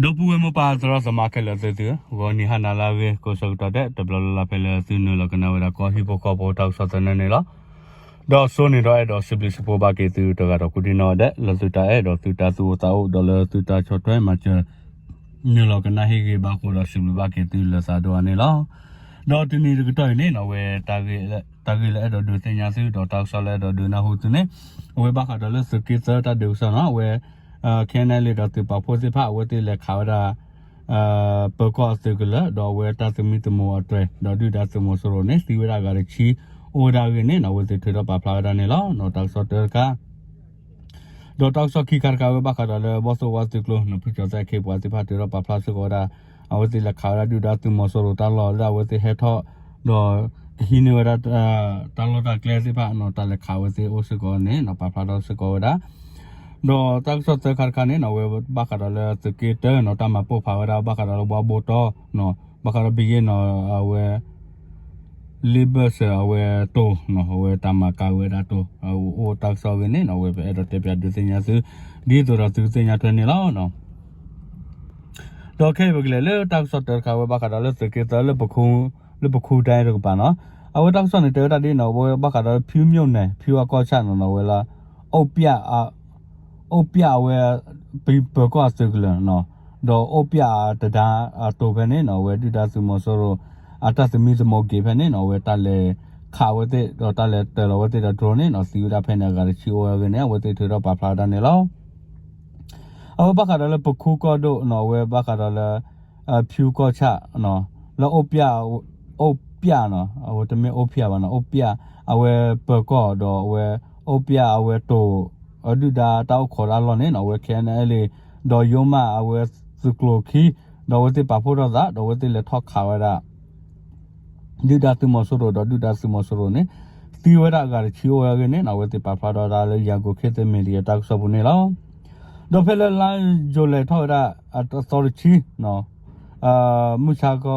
ဒီပုၢ်ဝဲၢ်မိၢ်ပၢ်သရၣ်သမါခဲလၢာ်သုသုဧၢ, ဂီၤနံၤဟါနၤလၢအဂ့ၤ ကိးဆၢကတီၢ်ဒဲး တဘျီလၢ်လၢ်ဖဲလၢသုနုာ်လီၤကနၣ်ဝဲဒၣ်ကီၢ်ဟံၣ်ဖိဃီဖိတၢ်ကစီၣ်သနၢၣ်န့ၣ်လီၤ. ဒီးစိန့ၣ်ဒီးအဲၣ်ဒိးစံးဘျုးစံးဖှိၣ်ဘၣ်က့ၤသုတဂၤဒီးကိးဒံနီၣ်ဒဲး လၢသုတၢ်အဲၣ်ဒီးသုတၢ်သူၣ်အိၣ်သးအိၣ် ဒီးလၢသုတၢ်ဆီၣ်ထွဲမၤစၢၤ နုာ်လီၤကနၣ်ဟ့ၣ်ဂ့ၤဘၣ်ဃိဒီးစံးဘျုးဘၣ်က့ၤသုလၢသးဒိၣ်အါန့ၣ်လီၤ. ဒီးတနံၤတကတီၢ်အံၤန့ၣ်နီၣ် အဝဲ တၢ်ဂ့ၢ်လၢအဲၣ်ဒိးဒုးသ့ၣ်ညါသု ဒီးတၢ်ကစီၣ်လၢအဲၣ်ဒိးဒုးနၢ်ဟူသုန့ၣ် အဝဲဘၣ်ဃးဒီးလၢသုးက့သၢတၢ်ဒုးကစီၣ်နီၣ် အဝဲ ခဲအံၤန့ၣ်လံဒီးသုးပာ်ဖှိၣ်သ့ၣ်တဖၣ် အဝဲသ့ၣ်လဲၤခးဝဲဒၣ် ပၢၤကီၢ်အသုးကလၢၤ ဒီးအဝဲတၢ်သမံသမိးအတြဲၤ ဒီးဒုၣ်ဒါသုးမီၤစိရိၤန့ၣ် သံဝဲဒၣ်အဂၤတဆံ အိၣ်ဝဲဒၣ်အဂ့ၢ်န့ၣ်နီၣ် အဝဲသ့ၣ်ထုးထီၣ်ပာ်ဖျါဝဲဒၣ်န့ၣ်လီၤ. တၢ်ကစီၣ်တၢတခါ ဒီးတၢ်ကစီၣ်ခံခါတခါဝဲဘၣ်ဃးဒီးလၢဘီၣ်သိၣ်ဝါသုးကျိၤ ဖုကၠီၤသဲၣ်ခ့ပှၤသ့ၣ်တဖၣ်ထုးထီၣ်ပာ်ဖျါစ့ၢ်ကီးဝဲဒၣ် အဝဲသ့ၣ်လဲၤခးဝဲဒၣ်ဒုၣ်ဒါသုးမီၤစိရိၤတၢ်လီၢ်လၢအဝဲသ့ၣ်ဟဲထီၣ် ဒီးကဟံးန့ၢ်ဝဲဒၣ် တၢ်လီၢ်တၢ်ကျဲသ့ၣ်တဖၣ်နီၣ် တၢ်လဲၤခးဝဲသ့ၣ်အိၣ်စ့ၢ်ကီးန့ၣ်နီၣ် ပာ်ဖျါထီၣ်စ့ၢ်ကီးဝဲဒၣ် ဒီးတၢ်ကစီၣ်သၢခါတခါန့ၣ်နီၣ် အဝဲဘၣ်ဃးဒီးလၢသုးက့တၢနီၣ် တၢ်မၤပိၢ်ဖးဝဲဒၣ်ဘၣ်ဃးဒီးလၢဘှါဘိတီၣ်နီၣ် ဘၣ်ဃးဒီးဘံယ့ၣ်နီၣ် အဝဲ လ့ဘၢၣ်စၢၤအဝဲတိၤနီၣ် အဝဲတၢ်မၤကၤဝဲဒၣ်တိၤ အိၣ်တၢ်ကစီၣ်အဂ့ၢ်န့ၣ်နီၣ် အဝဲပအဲၣ်ဒိးတဲပၠးဒုးသ့ၣ်ညါသု ဒ်သိးဒီးသုကသ့ၣ်ညါထွဲန့ၣ်လီၤ. ဒီးခဲအံၤပကလဲၤလၢတၢ်ကစီၣ်တၢတခါဝဲဘၣ်ဃးဒီးလၢသုးက့သၢလၢပခူ လၢပခူတၢ်တကပၤနီၣ် အဝဲတၢ်ကစီၣ်န့ၣ်တဲဝဲဒၣ်ဒ်နီၣ် အဝဲဘၣ်ဃးဒီးလၢဖၠူမိၣ်န့ၣ် ဖၠူအကီၢ်ဆၣ်နီၣ် အဝဲလၢ အိၣ်ပျၢ် အိၣ်ပျၢ်အဝဲ ပၢၤကီၢ်အသုးကလၢၤနီၣ် ဒီးအိၣ်ပျၢ်အတဒါအတိၤဖဲန့ၣ်နီၣ် အဝဲဒုၣ်ဒါသုးမီၤစိရိၤ အတၢ်သမံသမိးက့ၤဖဲန့ၣ်နီၣ် အဝဲတၢ်လဲၤခးဝဲသ့ၣ် ဒီးတၢ်လဲၤတၢၤလီၤဝဲသ့ၣ်ဒီး drone န့ၣ်နီၣ် သံဝဲဒၣ်ဖဲန့ၣ်အဂၤတဆံအိၣ်ဝဲအဂ့ၢ်န့ၣ် အဝဲသ့ၣ်ထုးထီၣ်ပာ်ဖျါဝဲဒၣ်န့ၣ်လီၤ. အဝဲဘၣ်ဃးဒီးလၢပခူကီၢ်ဒိၣ်နီၣ် အဝဲဘၣ်ဃးဒီးလၢ ဖၠူကီၢ်ဆၣ် လၢအိၣ်ပျၢ် အိၣ်ပျၢ်နီၣ် အဝဲတမ့ၢ်အိၣ်ပျၢ်ဘၣ်နီၣ် အိၣ်ပျၢ် အဝဲပၢၤကီၢ်ဒီးအဝဲ အိၣ်ပျၢ်အဝဲတိၤ အဒုၣ်ဒါတၢ်အိၣ်ခိးတၢ်လီၢ်န့ၣ်နီၣ် အဝဲ ခဲအံၤန့ၣ်လံ ဒီးယိမးအဝဲသုးကျိၤခံ ဒီးအဝဲသ့ၣ်ပာ်ဖှိၣ်ထီၣ်သး ဒီးအဝဲသ့ၣ်လဲၤထီၣ်ခးဝဲဒၣ် ဒုၣ်ဒါသုးမီၤစိရိၤ ဒီးဒုၣ်ဒါသုးမီၤစိရိၤန့ၣ် သံဝဲဒၣ်အဂၤတဆံအိၣ်ဝဲအဂ့ၢ်န့ၣ်နီၣ် အဝဲသ့ၣ်ပာ်ဖျါထီၣ်ဝဲဒၣ်လၢ ယၤကိၤခ့သ့ media တၢ်ကစီၣ်ပူၤန့ၣ်လီၤ. ဒီးဖဲလၢလါယူၤလဲၢ်ထီၣ်ဝဲဒၣ် အသီတဆံ မုၢ်ဆါခီ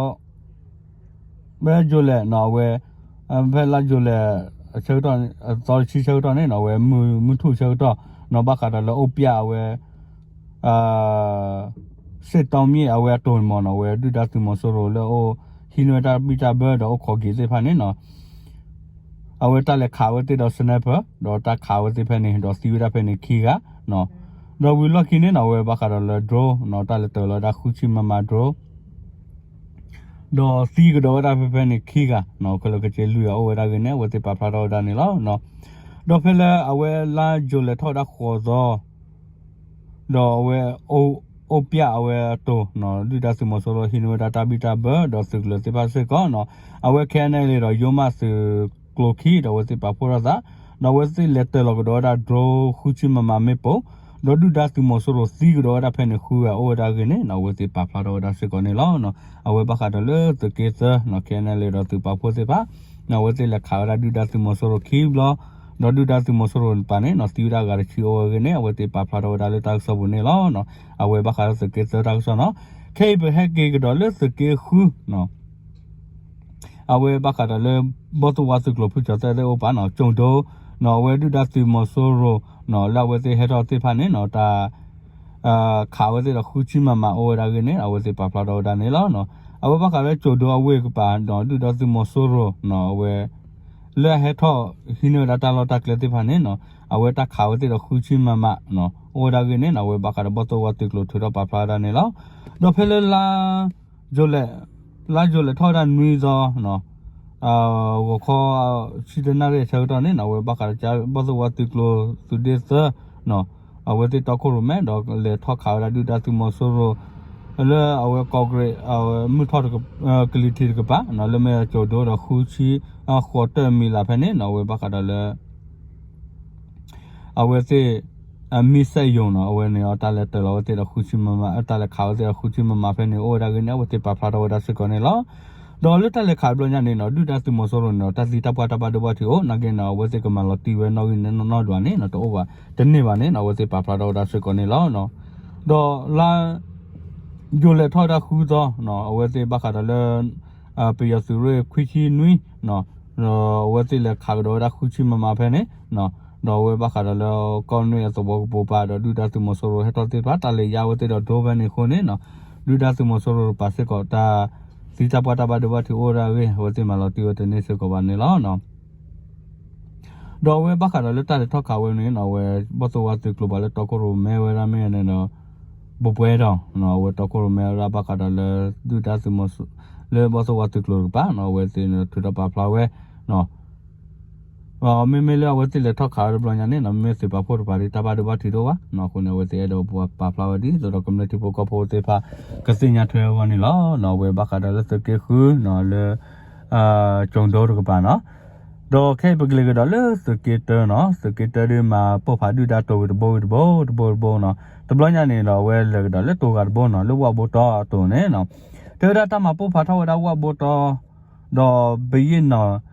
ဖဲယူၤလဲၢ်နီၣ် အဝဲ ဖဲလါယူၤလဲၢ် ဆၢကတီၢ် အသီတဆံဆၢကတီၢ်န့ၣ်နီၣ် အဝဲမုၢ်ထူၣ်ဆၢကတီၢ်နီၣ် ဘၣ်ဃးဒီးလၢအိၣ်ပျၢ်အဝဲ စ့ၣ်တီမ့ၣ်အဝဲအတိၤမ့ၢ်နီၣ် အဝဲဒုၣ်ဒါသုးမီၤစိရိၤလၢအိၣ်ဟံးန့ၢ်ဝဲတၢ်ဘံၣ်တၢ်ဘၢဒီးအိၣ်ခိးက့ၤသ့ၣ်တဖၣ်န့ၣ်နီၣ် အဝဲတၢ်လဲၤခးဝဲသ့ၣ်ဒီး sniper ဒီးတၢ်ခးဝဲသ့ၣ်ဖဲန့ၣ် ဒီးသံဝဲဒၣ်ဖဲန့ၣ်ခံဂၤနီၣ် ဒီးဝံၤလီၢ်ခံန့ၣ်နီၣ် အဝဲဘၣ်ဃးဒီးလၢ drone နီၣ် တၢ်လဲၤတၢၤလီၤဝဲဒၣ်ဃုဆံ MM drone ဒီးသံကဒီးဝဲဒၣ်ဖဲဖဲန့ၣ်ခံဂၤနီၣ် ခဲလၢာ်ခဲဆ့လွံၢ်ဂၤအိၣ်ဝဲဒၣ်အဂ့ၢ်န့ၣ် အဝဲသ့ၣ်ပာ်ဖျါထီၣ်ဝဲဒၣ်န့ၣ်လီၤ. ဒီးဖဲလၢအဝဲလါယူၤလဲၢ်ထီၣ်ဝဲဒၣ်ဃိးသီ ဒီးအဝဲ အိၣ်ပျၢ်အဝဲအတိၤနီၣ် ဒုၣ်ဒါသုးမီၤစိရိၤဟံးန့ၢ်ဝဲဒၣ်တၢ်ဘံၣ်တၢ်ဘၢဒီးသုးကလၢၤသ့ၣ်တဖၣ်စ့ၢ်ကီးနီၣ် အဝဲ ခဲအံၤန့ၣ်လံဒီးယိမးသုးကျိၤခံ ဒီးအဝဲသ့ၣ်ပာ်ဖှိၣ်ထီၣ်သး ဒီးအဝဲသ့ၣ်လဲၤတၢၤလီၤကဒီးဝဲဒၣ် drone ဃုဆံ MM မ့ၣ်ပိၢ် ဒီးဒုၣ်ဒါသုးမီၤစိရိၤသံကဒီးဝဲဒၣ်ဖဲန့ၣ်ဃုဂၤအိၣ်ဝဲဒၣ်အဂ့ၢ်န့ၣ်နီၣ် အဝဲသ့ၣ်ပာ်ဖျါထီၣ်ဝဲဒၣ်စ့ၢ်ကီးန့ၣ်လီၤ. အဝဲဘၣ်ဃးဒီးလၢသုးက့သၢနီၣ် ခဲအံၤန့ၣ်လံ ဒီးသုးပာ်ဖှိၣ်သ့ၣ်တဖၣ် အဝဲသ့ၣ်လဲၤခးဝဲဒၣ်ဒုၣ်ဒါသုးမီၤစိရိၤခံဘျီ ဒီးဒုၣ်ဒါသုးမီၤစိရိၤတပၤန့ၣ်နီၣ် သံဝဲဒၣ်အဂၤတဆံအိၣ်ဝဲအဂ့ၢ်န့ၣ် အဝဲသ့ၣ်ပာ်ဖျါထီၣ်ဝဲဒၣ်လၢတၢ်ကစီၣ်ပူၤန့ၣ်လီၤ. အဝဲဘၣ်ဃးဒီးသုးက့သၢတၢ်ကစီၣ်နီၣ် ခဲအံၤပဟဲက့ၤကဒီးလၢသုးက့ဃုနီၣ် အဝဲဘၣ်ဃးဒီးလၢ ဘီၣ်သိၣ်ဝါသုးကျိၤဖုကၠီၤသဲၣ်သ့ၣ်အိၣ်ပာ်နီၣ် ကၠိၣ်ဒိ နီၣ် အဝဲဒုၣ်ဒါသုးမီၤစိရိၤနီၣ် လၢအဝဲသ့ၣ်ဟဲထီၣ်သ့ၣ်တဖၣ်န့ၣ်နီၣ် တၢ် ခးဝဲသ့ၣ်ဒီးဃုဆံ MM အိၣ်ဝဲဒၣ်အဂ့ၢ်န့ၣ် အဝဲသ့ၣ်ပာ်ဖျါထီၣ်ဝဲဒၣ်န့ၣ်လီၤ. အဝဲဘၣ်ဃးလၢကၠိၣ်ဒိအဝ့ၢ်ကပၤဒီး ဒုၣ်ဒါသုးမီၤစိရိၤနီၣ် အဝဲ လၢအဟဲထီၣ်ဟံးန့ၢ်ဝဲဒၣ်တၢ်လီၢ်တၢ်ကျဲသ့ၣ်တဖၣ်န့ၣ်နီၣ် အဝဲတၢ်ခးဝဲသ့ၣ်ဒီးဃုဆံ MM အိၣ်ဝဲဒၣ်အဂ့ၢ်န့ၣ်နီၣ် အဝဲဘၣ်ဃးဒီးဘီၣ်သိၣ်ဝါသုးကျိၤထုးထီၣ်ပာ်ဖျါဝဲဒၣ်န့ၣ်လီၤ. ဒီးဖဲလၢလါ ယူၤလဲၢ် လါယူၤလဲၢ်ထီၣ်ဝဲဒၣ်နွံသီ ဂီၤခီ ဆံတနၣ်ရံၣ်အဆၢကတီၢ်န့ၣ်နီၣ် အဝဲဘၣ်ဃးဒီး ဘီၣ်သိၣ်ဝါသုးကျိၤသုးဒ့သၢနီၣ် အဝဲသ့ၣ်တီခိၣ်ရိၣ်မဲဒီးလဲၤထီၣ်ခးဝဲဒၣ်ဒုၣ်ဒါသုးမီၤစိရိၤ လၢအဝဲကီၢ်ကရ့ၣ် အဝဲမုၢ်ထီၣ် ကလံၤထံးတကပၤနီၣ် လၢမ့ၢ်ကၠိၣ်ဒိဒီးဃုဆံ ဃိးတၢၣ်မံၤလးဖဲန့ၣ်နီၣ် အဝဲဘၣ်ဃးဒီးလၢ အဝဲသ့ၣ် မံစဲးယိၤနီၣ် အဝဲန့ၣ်အတၢ်လဲၤတၢၤလီၤဝဲသ့ၣ်ဒီးဃုဆံ MM တၢ်လဲၤခးဝဲသ့ၣ်ဒီးဃုဆံ MM ဖဲန့ၣ်အိၣ်ဝဲဒၣ်အဂ့ၢ်န့ၣ် အဝဲသ့ၣ်ပာ်ဖျါထီၣ်ဝဲဒၣ်စ့ၢ်ကီးန့ၣ်လီၤ. ဒီးလၢတၢ်လဲၤခးတဘျီညါန့ၣ်နီၣ် ဒုၣ်ဒါသုးမီၤစိရိၤန့ၣ်ဒီး တၢ်သံတၢ်ပှၢ်တၢ်ဘၣ်ဒိဘၣ်ထံးအိၣ် နာ်က့န့ၣ် အဝဲသ့ၣ်ကမၤလီၤတံၢ်ဝဲနီၣ်ဂံၢ်နီၣ်ဒွးန့ၣ်နီၣ် တအိၣ်ဘၣ် တန့ၢ်ဘၣ်န့ၣ်နီၣ် အဝဲသ့ၣ်ပာ်ဖျါထီၣ်ဝဲဒၣ်စ့ၢ်ကီးန့ၣ်လီၤ. ဒီးလါ ယူၤလဲၢ်ထီၣ်ဝဲဒၣ်ဃုသီနီၣ် အဝဲသ့ၣ်ဘၣ်ဃးဒီးလၢ ပယီၤသုးရ့ၣ်ခွံဆံနွံနီၣ် အဝဲသ့ၣ်လဲၤခးကဒီးဝဲဒၣ်ဃုဆံ MM ဖဲန့ၣ်နီၣ် ဒီးအဝဲဘၣ်ဃးဒီးလၢကီၢ်နွံအသဝီကပိာ်ပၤဒီးဒုၣ်ဒါသုးမီၤစိရိၤဟဲထီၣ်သ့ၣ်တဖၣ် တၢ်လဲၤယါဝဲသ့ၣ်ဒီးဒိဖဲန့ၣ်အဃိန့ၣ်နီၤ, ဒုၣ်ဒါသုးမီၤစိရိၤတကပၤစ့ၢ်ကီး တၢ်သံတၢ်ပှၢ်တၢ်ဘၣ်ဒိဘၣ်ထံးအိၣ်ဝဲဒၣ်အဂ့ၢ် အဝဲသ့ၣ်မၤလီၤတံၢ်ဝဲတန့ၢ်စ့ၢ်ကီးဘၣ်န့ၣ်လီၤ. ဒီးအဝဲဘၣ်ဃးဒီးလၢတၢ်လဲၤထီၣ်ခးဝဲန့ၣ်နီၤ အဝဲဘီၣ်သိၣ်ဝါသုးကျိၤပှၤလၢတီခိၣ်ရိၣ်မဲဝဲဒၣ်မ့ၢ်န့ၣ်ဒီး ဘိးဘွဲဒီး အဝဲတီခိၣ်ရိၣ်မဲဝဲဒၣ်ဘၣ်ဃးဒီးလၢ ဒုၣ်ဒါသုးမီၤစိရိၤ လၢဘီၣ်သိၣ်ဝါသုးကျိၤတကပၤနီၤ အဝဲသ့ၣ်န့ၣ်ထုးထီၣ်ပာ်ဖျါဝဲ မ့မ့ၢ်လၢအဝဲသ့ၣ်လဲၤထီၣ်ခးဝဲတဘျီညါန့ၣ်နီၤ မ့မ့ၢ်သုးပာ်ဖှိၣ်တကပၤဒီးတၢ်ဘၣ်ဒိဘၣ်ထံးတအိၣ်ဘၣ်နီၤ အဃိန့ၣ် အဝဲသ့ၣ်အဲၣ်ဒိးပာ်ဖျါဝဲဒ်သိးဒီးကမျၢၢ်ထံဖိကီၢ်ဖိသ့ၣ်တဖၣ် ကသ့ၣ်ညါထွဲအဂီၢ်န့ၣ်လီၤ. အဝဲဘၣ်ဃးဒီးလၢသုးက့ဃုနီၤ လၢ ကၠိၤဒိတကပၤနီၤ ဒီးခဲအံၤပကလဲၤကဒီးလၢသုးက့တၢနီၤ သုးက့တၢဒုးမၤပိၢ်ဖးဒုၣ်ဒါတိၤဝံၤတဘိဝံၤတဘိ တဘိတဘိနီၤ တဘျီညါန့ၣ်ဒီး အဝဲလဲၤကဒီးလၢတိၤဂၤတဘိနီၤ လၢဝၣ်ဘိတီအတိၤန့ၣ်နီၤ တဲဝဲဒၣ်တၢ်မၤပိၢ်ဖးထီၣ်ဝဲဒၣ်ဝၣ်ဘိတီ ဒီးဘယ့ၣ်နီၤ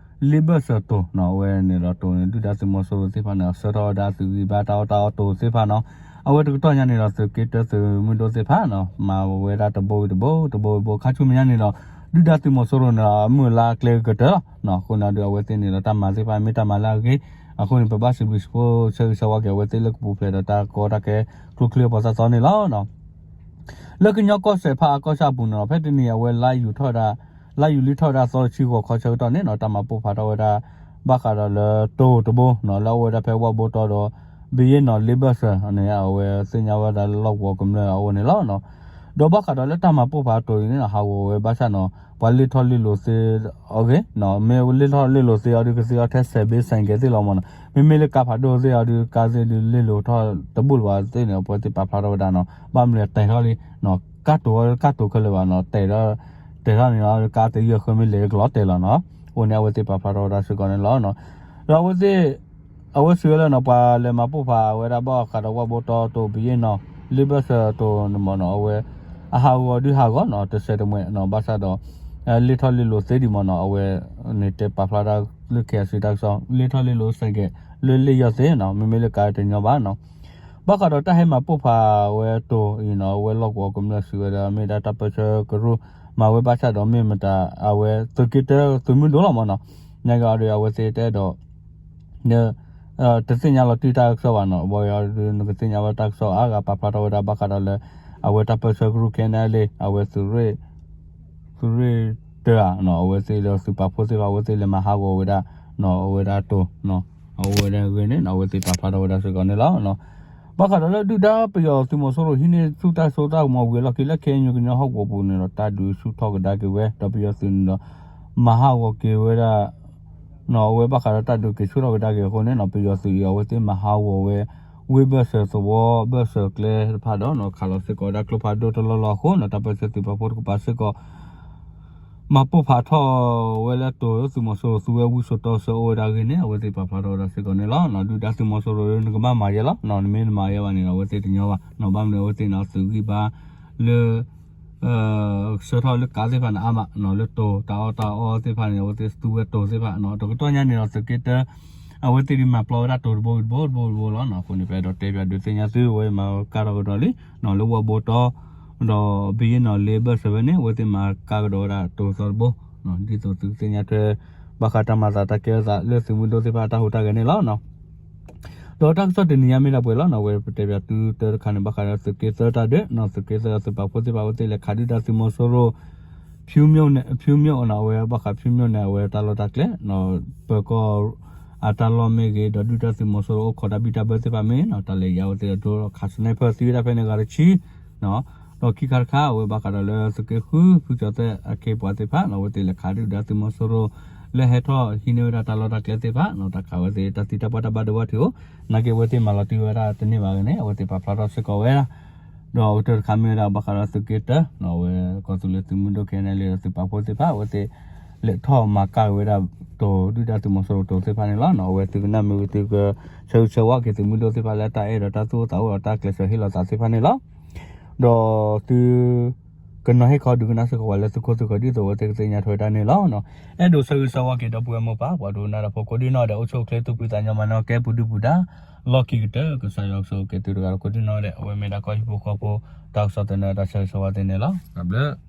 လ့ဘၢၣ်စၢၤတိၤနီၤ အဝဲန့ၣ်ဒီးတိၤန့ၣ် ဒုၣ်ဒါသုးမီၤစိရိၤသ့ၣ်တဖၣ်န့ၣ် ဆှၢထီၣ်ဝဲဒၣ်သုးဂံၢ်ဘါတၢ်အီၣ်တၢ်အီတိၤသ့ၣ်တဖၣ်နီၤ အဝဲတကတီၢ်ညါန့ၣ်ဒီး သုးက့တၢသုးမုၢ်ဒိၣ်သ့ၣ်တဖၣ်နီၤ မၤဝဲဒၣ်တဘိဝံၤတဘိ တဘိဝံၤတဘိ ခါဆူမဲာ်ညါန့ၣ်ဒီး ဒုၣ်ဒါသုးမီၤစိရိၤန့ၣ်ဒီး အမုၢ်အလါအကျဲကတၢၢ်လီၤနီၤ အဃိန့ၣ်ဒီး အဝဲသ့ၣ်န့ၣ်ဒီး တၢ်မၤသ့ၣ်တဖၣ်မ့ၢ်တၢ်မၤလၢအဂ့ၤ အဃိန့ၣ် ပဘၣ်စံးဘျုးစံးဖှိၣ်ဆၢဂ့ၤဆၢဝါက့ၤ အဝဲသ့ၣ်လၢကပူၤဖျဲးဒီးတၢ်ကီတၢ်ခဲ ကျိချံအပှၤသးသီန့ၣ်လီၤ. လၢကညီကီၢ်စဲၣ်ဖးအါကီၢ်ဆၣ်အပူၤန့ၣ်လီၤ ဖဲတနံၤအဝဲလါယူၤထီၣ်ဝဲဒၣ် လါယူၤလံထီၣ်ဝဲဒၣ်သီတဆံဂီၤခီဆၢကတီၢ်န့ၣ်နီၤ တၢ်မၤပိၢ်ဖးထီၣ်ဝဲဒၣ် ဘၣ်ဃးဒီးလၢတိၤတဘိနီၤ လၢအအိၣ်ဝဲဒၣ်ဖဲဝၣ်ဘိတီဒီး ဘယ့ၣ်နီၤလ့ဘၢၣ်စၢၤန့ၣ် အဝဲသ့ၣ်ညါဝဲဒၣ်လၢလီၢ်ကဝီၤကမျၢၢ်အအိၣ်န့ၣ်လီၤ. ဒီးဘၣ်ဃးဒီးလၢတၢ်မၤပိၢ်ဖးတိၤအံၤန့ၣ်နီၤ ဟးဂီၤဝဲဘၣ်ဆၣ်နီၤ ပှၤလ့ၢ်ထီၣ်လ့ၢ်လိၤသ့အီၤဂ့ၤနီၤ မ့ၢ်လ့ၢ်ထီၣ်လ့ၢ်လိၤသ့အီၤဒီး ကသ့အီၤထဲစဲးဘ့စဲးကဲးသ့ၣ်လီၤမ့ၢ်နီၤ မ့မ့ၢ်လၢကါဖးဒိၣ်သ့အီၤဒီး ကါသ့ၣ်ဒီးလ့ၢ်လိၤထီၣ်တဘူၣ်လၢၤဘၣ်သ့ၣ်န့ၣ် အဝဲသ့ၣ်ပာ်ဖျါထီၣ်ဝဲဒၣ်နီၤ ဘၣ်မနုၤလဲၣ်တဲာ်ထီၣ်လံ ကါတိၤဝဲကါတိၤခဲလၢာ်ဘၣ်နီၤ တဲာ်ထီၣ် တဲာ်ထီၣ်န့ၣ်လီၤ ကါတယုၢ်ဃၢမ့ၢ်လဲၤကလီၤတဲာ်လီၤနီၤ အဃိန့ၣ် အဝဲသ့ၣ်ပာ်ဖျါထီၣ်ဝဲဒၣ်စ့ၢ်ကီးန့ၣ်လီၤ. ဒီးအဝဲသ့ၣ် အဝဲစံးဝဲလၢနီၤ ပှၤလဲၤမၤပိၢ်ဖးဝဲဒၣ်ဘၣ်ဃးဒီးဝၣ်ဘိတီတိၤ ဘယ့ၣ်နီၤ လ့ဘၢၣ်စၢၤတိၤန့ၣ်မ့ၢ်နီၤ အဝဲ အဟးဂီၤဒုးဟးဂီၤနီၤ တစဲးတမှဲးနီၤ ဘၣ်ဆၣ်ဒီး လ့ၢ်ထီၣ်လ့ၢ်လိၤသ့ဒံးမ့ၢ်နီၤ အဝဲန့ၣ်တဲပာ်ဖျါဒၣ်လၢ ခ့အစံတၢ်ကစီၣ် လ့ၢ်ထီၣ်လ့ၢ်လိၤစဲးကဲး လၢလ့ၢ်ယီၢ်သ့နီၤ မ့မ့ၢ်လၢကါတညီဘၣ်နီၤ ဘၣ်ဃးဒီးတၢ်ဟဲမၤပိၢ်ဖးဝဲတိၤအံၤနီၤ အဝဲလီၢ်ကဝီၤကမျၢၢ်စံးဝဲဒၣ် မ့ၢ်ဒၣ်တၢ်ပၢဆှၢကရူၢ် မၤဝဲဘၣ်ဆၣ်ဒီးမ့ၢ်မတၤ အဝဲသုးက့တၢသုးမုၢ်ဒိၣ်လီၤမ့ၢ်နီၤ ညါက့ၤအီၤဒီး အဝဲသ့ၣ်တအဲၣ်ဒိး တသ့ၣ်ညါလီၤတံၢ်တၢ်ကစီၣ်ဘၣ်နီၤ ဘၣ်အီၤဒီး နကသ့ၣ်ညါဝဲတၢ်ကစီၣ်အါဂၤ ပာ်ဖျါထီၣ်ဝဲဒၣ်ဘၣ်ဃးဒီးလၢ အဝဲတၢ်ပၢဆှၢကရူၢ် ခ့ၣ်အဲၣ်လ့ၣ် အဝဲသုးရ့ၣ် သုးရ့ၣ်တၢဧါနီၤ အဝဲသ့ၣ်ဒီးသုးပာ်ဖှိၣ်သ့ၣ်တဖၣ် အဝဲသ့ၣ်လဲၤမၤဟးဂီၤဝဲဒၣ် အဝဲဒၣ်တိၤ အဝဲဒၣ်ဂ့ၢ်န့ၣ် အဝဲသ့ၣ်ပာ်ဖျါထီၣ်ဝဲဒၣ်စ့ၢ်ကီးန့ၣ်လီၤ. ဘၣ်ဃးဒီးလၢဒုၣ်ဒါပယီၤသုးမီၤစိရိၤဟံးန့ၢ်ဆူၣ်တၢ်စိတၢ်ကမီၤဝံၤအလီၢ်ခံ လၢ ခ့ၣ်အဲၣ်ယူၣ် ကညီဟီၣ်ကဝီၤပူၤန့ၣ်ဒီး တၢ်ဒုးဆူၣ်ထီၣ်ကဒါက့ၤဝဲ ဒီးပယီၤသုးန့ၣ်ဒီး မၤဟးဂီၤက့ၤဝဲဒၣ် အဝဲဘၣ်ဃးဒီးတၢ်ဒုးက့ၤဆူၣ်ထီၣ်ကဒါက့ၤအဃိန့ၣ်နီၤ ပယီၤသုးအံၤ အဝဲသ့ၣ်မၤဟးဂီၤဝဲ ဝ့ၢ်ဘၢၣ်စၢၤသဝီ ဘၢၣ်စၢၤကျဲတဖၣ်ဒီးနီၤ ခးလီၤစ့ၢ်ကီးဝဲဒၣ်ကျိဖးဒိၣ်တလီၢ်လီၢ်အဃိနီၤ တၢ်ပၢဆှၢသုးပာ်ဖှိၣ်တကပၤစ့ၢ်ကီး မၤပိၢ်ဖးထီၣ်ဝဲလၢတိၤလၢသုးမီၤစိရိၤသူဝဲဝံစိာ်တီဆၢအိၣ်ဝဲဒၣ်အဂ့ၢ်န့ၣ် အဝဲသ့ၣ်ပာ်ဖျါထီၣ်ဝဲဒၣ်စ့ၢ်ကီးန့ၣ်လီၤ. ဒုၣ်ဒါသုးမီၤစိရိၤ နကဘၣ်မၤယဲလီၤ နမ့ၢ်တမၤယဲဘၣ်န့ၣ်ဒီး အဝဲသ့ၣ်တညီဘၣ် ဘၣ်မနုၤအဝဲသ့ၣ်န့ၣ် သုးဂံၢ်ဘါလၢ ဆှၢထီၣ်လၢကါသ့ၣ်တဖၣ်န့ၣ် အါမး လၢတိၤတၢ်အီၣ်တၢ်အီသ့ၣ်တဖၣ်န့ၣ် အဝဲသ့ၣ်သူဝဲတိၤသ့ၣ်တဖၣ် တကတီၢ်ညါန့ၣ်ဒီး သုးက့တၢ အဝဲသ့ၣ်ဒုးမၤပျီဝဲဒၣ်တိၤတဘိတဘိတဘိလီၤ. အဃိန့ၣ် ပအဲၣ်ဒိးတဲပၠးဒုးသ့ၣ်ညါသု အဝဲမၤကါထီၣ်ကဒီးလံ လၢဝီၢ်ဘိတီ ဒီးဘယ့ၣ်နီၤလ့ဘၢၣ်စၢၤဝဲန့ၣ် အဝဲသ့ၣ်မၤကါကဒီးဝဲဒၣ်တိၤသီတဘိ ဒ်သိးသုကသ့ၣ်ညါထွဲ ဘၣ်ဃးတၢ်မၤသးတၢ်ကဲထီၣ်သးလၢသုးမုၢ်ဒိၣ်သ့ၣ်တဖၣ်အတၢ်ဟူးတၢ်ဂဲၤန့ၣ်လီၤ. ဒီးတၢ်ကစီၣ်တနံၤညါမ့ၢ်ဒၣ်ပှဲၤလီၤနီၤ အဝဲပတဲပၠးသုတၢတခါန့ၣ် ဘၣ်ဃးဒီးသုးက့သၢတၢ်ဒုး သုးက့သၢသုးပာ်ဖှိၣ်သ့ၣ်တဖၣ် အဝဲသ့ၣ်လဲၤခးဒုၣ်ဒါသုးမီၤစိရိၤ ဖၠူမၠိၣ်န့ၣ် အဝဲဘၣ်ဃးဖၠူမၠိၣ်န့ၣ် အဝဲတၢ်လီၢ်တၢ်ကျဲ ပၢၤကီၢ်အတၢ်လီၢ်မ့ၢ်ဂ့ၤ ဒီးဒုၣ်ဒါသုးမီၤစိရိၤအိၣ်ခိးတၢ်ဘံၣ်တၢ်ဘၢသ့ၣ်တဖၣ်မ့ၢ်နီၤ တၢ်လဲၤယါအဝဲသ့ၣ်ဒီးဒိလီၤခး sniper သံဝဲဒၣ်ဖဲန့ၣ်ဂၤတဆံ ဒီးခံခါတခါ အဝဲဘၣ်ဃးဒီးလၢသုးက့ဃု ဖုကၠီၤသဲၣ်အခ့အပှၤသ့ၣ်တဖၣ် အဝဲသ့ၣ်လဲၤခးဒုၣ်ဒါသုးမီၤစိရိၤ လၢဟဲထီၣ်ဟံးန့ၢ်ဝဲဒၣ်တၢ်လီၢ်တၢ်ကျဲသ့ၣ်တဖၣ် တၢ်ခးဝဲသ့ၣ်တၢ်သံတၢ်ပှၢ်တၢ်ဘၣ်ဒိဘၣ်ထံးအိၣ် နာ်က့အဝဲသ့ၣ်မၤလီၤတံၢ်ဝဲဒၣ်တန့ၢ်ဘၣ်အဂ့ၢ်န့ၣ် အဝဲသ့ၣ်ပာ်ဖျါထီၣ်စ့ၢ်ကီးဝဲဒၣ် ဒီးအကတၢၢ်တခါမ့ၢ်ဝဲဒၣ်ဘၣ်ဃးဒီးသုးက့တၢ အဝဲကီၢ်သူလ့ၤသုးမုၢ်ဒိၣ် ခ့ၣ်အဲၣ်ယူၣ် လ့ၣ်ဒီးသုးပာ်ဖှိၣ်သ့ၣ်တဖၣ် အဝဲသ့ၣ် လဲၤထီၣ်မၤကါက့ၤဝဲဒၣ်တိၤ ဒုၣ်ဒါသုးမီၤစိရိၤတိၤသ့ၣ်တဖၣ်န့ၣ်လီၤ. အဝဲသုကနၣ်မ့ၢ်ဝံၤသုကဆၢဂ့ၤဆၢဝါက့ၤသုးမုၢ်ဒိၣ်သ့ၣ်တဖၣ်လၢတၢ်အဲၣ်ဒီးတၢ်သူၣ်အိၣ်သးအိၣ်ဒီးတၢ်ကျဲးစၢးဟ့ၣ်လီၤသးသ့ၣ်တဖၣ်န့ၣ်လီၤ. ဒီးသု ကနီၤဟ့ၣ်ခီဒုးကနၣ်စ့ၢ်ကီးပှၤလၢသုခိၣ်သုဃၢၤဒ်သိးအဝဲသ့ၣ်ကသ့ၣ်ညါထွဲတၢ်န့ၣ်လီၤ. အဲၣ်ဒိးဆၢဂ့ၤဆၢဝါက့ၤဒီပုၢ်ဝဲၢ်မိၢ်ပၢ် ပှၤဒိကနၣ်တၢ်ဖိကိးဒ်နီၢ်ဒဲး အိၣ်ဆူၣ်အိၣ်ချ့သူၣ်ဖှံသးညီမၤနၢၤကဲပူၤဒုပူၤဒါ လီၢ်ခံကတၢၢ် ကစၢ်ယွၤကဆိၣ်ဂ့ၤက့ၤသုတဂၤဒီးကိးဒ်နီၢ်ဒဲး အဝဲမ့ၢ်ဒၣ်ကီၢ်ဟံၣ်ဖိဃီဖိတၢ်ကစီၣ်သန့တၢ်ဆၢဂ့ၤဆၢဝါသ့ၣ်န့ၣ်လီၤ. တၢ်ဘျုး